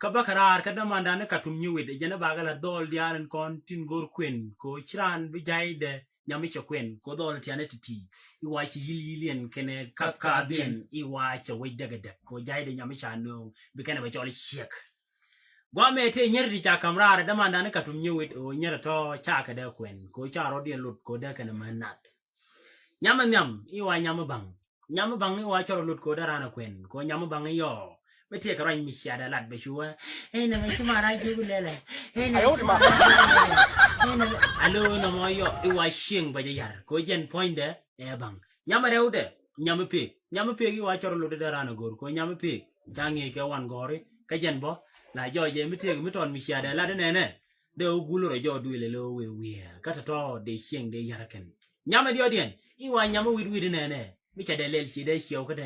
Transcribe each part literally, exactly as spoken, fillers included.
Kä bäkɛ raar kä dämandan ni Katum Nyuwit, ɛ jɛn ɛ bakɛ la dhɔl diaal in kɔn tin go̱r kuën, kɛ ɣöö ci raan bi ja̱ydɛ nyam i̱ cɛ kuën, kɛ ɣöö dhɔl tianɛ ti̱ti̱. I̱ wa ci yi̱l yi̱l yɛn kɛnɛ kath kath yɛn, i̱ wa cɛ wec däk ɛ däk, kɛ ɣöö ja̱ydɛ nyam i̱ ca nööŋ, bi kɛnɛ bɛ cɔl i̱ ciek. Guamɛ tëë nyɛr ti ca ka̱m raar ɛ dämandan ni Katum Nyuwit, ɣöö nyɛr ɛ tɔ̱ ca kɛ dee kuɛn, kɛ ɣöö ca rɔ̱diɛn lot kɛ ɣöö dee kɛnɛ män nath. Nyam ɛ nhiam, i̱ wa nyam ɛ ba̱ŋ. Nyam ɛ ba̱ŋ i̱ wa cɔr ɛ lot kɛ ɣöö dee raan ɛ kuɛn, kɛ ɣöö nyam ɛ ba̱ŋ i̱ yɔ. Mi tëë kɛ ruac mi ciat ɛ lat bɛ cu wä. Ëë nɛ mɛ ci ma rac jiök lɛlɛ. Ëë nɛ mɛ ci ma rac jiök lɛlɛ. Ëë nɛ mɛ, alo nɔmɔ yɔ, i̱ wa cieŋ bɛ jɛ yar, kɛ ɣöö jɛn puɔ̱nydɛ ɛ ba̱ŋ. Nyam ɛ rɛwdɛ, nyam ɛ pek. Nyam ɛ pek i̱ wa cɔr ɛ lot dee raan ɛ go̱r, kɛ ɣöö nyam ɛ pek ca ŋi̱eec kɛ wan gɔ̱ri. Kä jɛn bä la jɔɔcɛ mi tëëk mi tɔt mi ciat ɛ lat inɛnɛ. Dee wä gul rɔ jɔɔk duël ɛ lo̱o̱ wëë wiee. Kä tɔ̱tɔ̱ dee cieŋ dee yar kɛn. Nyam ɛ diɔ̱ɔ̱diɛn i̱ wa nyam ɛ wit wit inɛnɛ. Mi ca dee lɛl ci dee ciɛw kä te,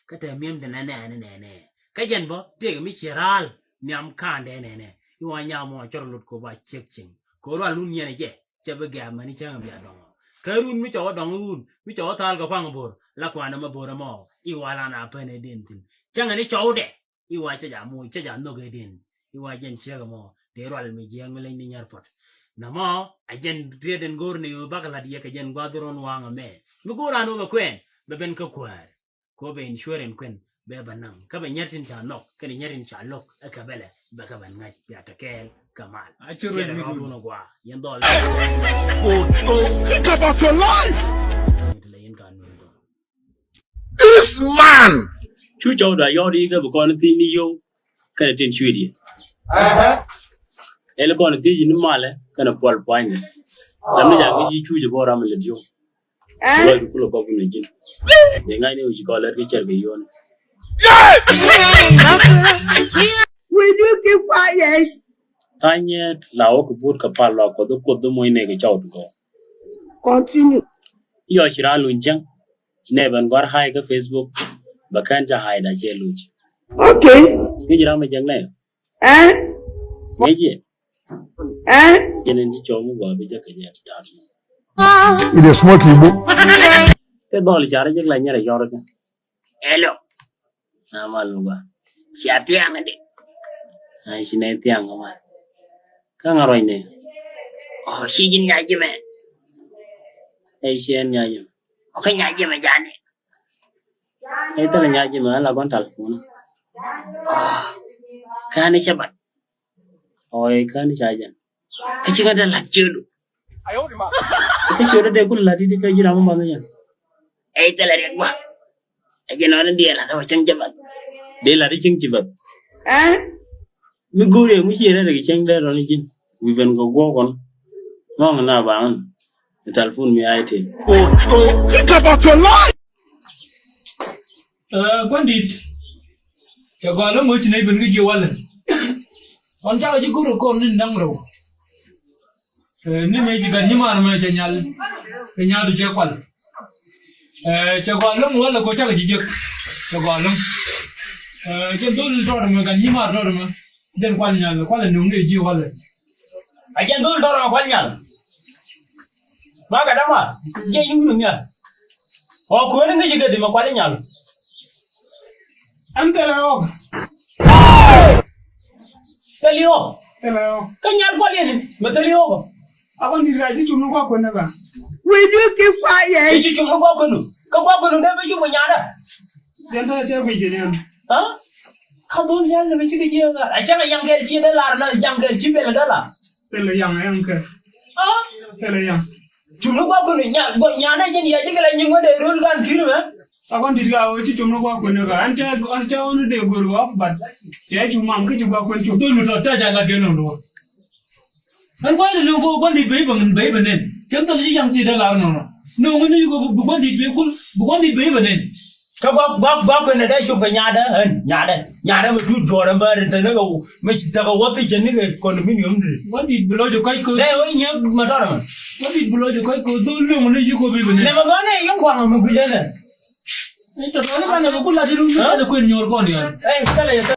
kä te mi̱em te nɛnɛ nɛnɛ. Kä jɛn bä tëëk mi ci raal nhiam ka̱a̱n dee nɛnɛ. I̱ wa nyam mɔ cɔr ɛ lot kɛ ɣöö ba ciek cieŋ. Kɛ ɣöö rual wun yɛn ɛ jɛ. Cɛ bi gɛ̈ɛ̈p mäni cäŋ bia dɔŋɔ. Kä run mi cɔwä dɔŋ wun, mi cɔwä thal kɛ kuaŋ bo̱r, la kuanɛ ma bo̱r ɛmɔ, i̱ wa lan a pän ɛ den thi̱n. Cäŋɛ ni cɔwdɛ, i̱ wa cä ja moc, cä ja nhök ɛ den. I̱ wa jɛn ciek ɛmɔ, dee rual mi jiɛɛŋ mi leny ni nyär puɔt. Nɔmɔ, a jɛn riet ɛn go̱o̱r ni ɣöö bakɛ la̱t yɛ kɛ jɛn gua̱a̱th run waŋ ɛmɛ. Mi go̱o̱r an ɣöö bɛ kuɛɛn, bɛ ben kä kuäär. Kɛ ɣöö bɛ insurance kuɛn bɛ bä naŋ. Kä bɛ nyɛr tin ca nhɔk kɛnɛ nyɛr tin ca lo̱k ɛ kɛ bɛlɛ bɛ kɛ bɛ ŋa̱c bia te kɛɛl kɛ mal. A ci ruec wi̱i̱ rɔɔdun ɛ gua̱a̱ yɛn dhɔl. Think about your life. Ti lɛ yɛn ka nuɔ̱r dɔ̱ŋ. This man. Cu cɔwda yɔɔd i̱ kɛ bi kɔn thi̱n ni yio̱w kɛnɛ tin cui̱diɛ. Ɛli kɔn thi̱n ni malɛ kɛnɛ puɔl pua̱nydɛ. Lam ni ja̱ ŋäc i̱ cuc ɛ bä ram ɛ lät yio̱w. Ɛ? Lɔcdu kulɛ gɔp ni ji̱n. Dee ŋa̱cni wi̱c kɔ lɛt kɛ cɛr kɛ yio̱o̱ni. Will you keep quiet? Tha̱a̱nyɛ la wä kɛ buut kɛ pal lɔ kuoth kuoth moc nɛ kɛ cɔw ti gɔɔ. Continue. Yɔ ci raa luny cäŋ. Ci nɛ ben gɔr hai kä Facebook. Bɛ kɛn ca hai da cɛ luc. Okay. Ŋi̱c ram mi jɛŋ nɛ. Ɛ? Ŋi̱c yɛ. Ɛ? Jɛn in ci cɔw mi gɔɔ bi jɛ kɛ jɛ ti ta̱a̱t. It is smoke you book. Kɛ dhɔl car jɛ la nyɛrɛ yɔr kɛ. Hello. Na mal mi gɔɔ. Cia thiaŋ di. Na ci nɛ thiaŋ mal. Kä ŋa ruacni. Ɔ, ci ji̱n nya ji̱mɛ. Ɛ ci ɛn nya ji̱mɛ. Ɔ, kä nya ji̱mɛ jani. Ɛ thilɛ nya ji̱mɛ, ala gɔn talpun. Ɔ, kä ni cɛ bat. Ɔ, ɛ kä ni ca jɛn. Kä ci ŋa dee lat ciötdu. Kä ciötdu dee kul lat i̱di kä ji̱ ram mi math ni jɛn. Ɛ thilɛ riɛk ba. Ɛ jɛn ɣän in diɛɛl lat ɔ cäŋ ci bath. Dee lat i̱ cäŋ ci bath. Ɛ? Mi go̱o̱r yɛ mi ciɛ rɛl kɛ cäŋ dee rɔn i̱ ji̱n. Wi̱i̱ ben kɛ guɔ̱ɔ̱k kɔn. Ŋɔ̱ŋ na baŋ. Ni talpun mi a i̱ tëë. Think about your life. Ɛ, kuan di̱t. Cɛ gɔaa lo̱ŋ wec ci nɛy ben kä ji̱ walɛ. Ɣɔn cakɛ ji̱ go̱r kɔn ni naŋ rɛw. Ɛ, ni mëë ci gat nyimaar mɛ cɛ nyal. Kɛ nyaadu cɛ kual. Ɛ, cɛ gɔaa lo̱ŋ walɛ kɔ cakɛ ji̱ jek. Cɛ gɔaa lo̱ŋ. Ɛ, cɛ dhol tɔɔt mɛ gat nyimaar tɔɔt mɛ. Den kual nyal, kual ɛ nöŋ ni ji̱ walɛ. A cɛ dhol tɔɔt mɛ kual nyal. Ma gat ama, jɛ yun nhial. Ɔ kuäär ni ŋäc kɛ dhimɛ kual nyal. Ɛn thilɛ ɣɔk. Thilɛ ɣɔk. Thilɛ ɣɔk. Kä nyal kual yɛn mɛ thilɛ ɣɔk. A kɔn di̱t ka ci cum ni kuak kuɛn ni ba. Will you keep quiet? I̱ ci cum ni kuak kuɛn nu. Kä kuak kuɛn nu dee bi cum kɛ nyaadä. Jɛn thilɛ cɛ guic kɛ jɛn. Ha? Kä dhun jɛn ni bi cikɛ jiɛ ɣaar. A cäŋ a yaŋ kɛɛl ci dee lar na yaŋ kɛɛl ci bɛl dee lar. Thilɛ yaŋ a yaŋ kɛ. Ha? Thilɛ yaŋ. Cum ni gua̱a̱k kuni nya, gua̱a̱k nyanɛ jin ya jikɛ la nyiŋ wä dee röl gan ki̱n mɛ. A kɔn tit ka wä ci cum ni gua̱a̱k kuni ka. An cɛ, an cɛ wä ni dee gör wä, but cɛ cum mam kä ci gua̱a̱k kuni cum. Dhol mi tɔt ca ca la kɛ nɔn wä. An gua̱a̱k ni luŋ ko gua̱a̱k ni bey bä, bey bä nen. Cɛ dhol ci yaŋ ti dee la nɔn wä. Ni wä ni ko bi gua̱a̱k ni bey kul, bi gua̱a̱k ni bey bä nen. Kä gua̱a̱k, gua̱a̱k, gua̱a̱k kuɛn dee cop kɛ nyaadä ɣän, nyaadä, nyaadä mi duut juɔ̱ɔ̱r ɛn bäär in te ni kɛ mi ci tekɛ wä thiec cɛ ni kɛ condominium di. Wä dit bi lɔc kɔc kɛ. Dee wä nyɛ ma tɔrɛ mɛ. Wä dit bi lɔc kɔc kɛ dhol luŋ ni ci kop i̱ bi ni. Nɛ mɛ bä nɛ yɛn kuaŋ mi guic ɛnɛ. Ni tɔ tɔ ni banɛ kɛ kula ti luŋ ni banɛ kuɛn nyuɔr kɔn yɔn. Ɛ, kɛlɛ yɛ.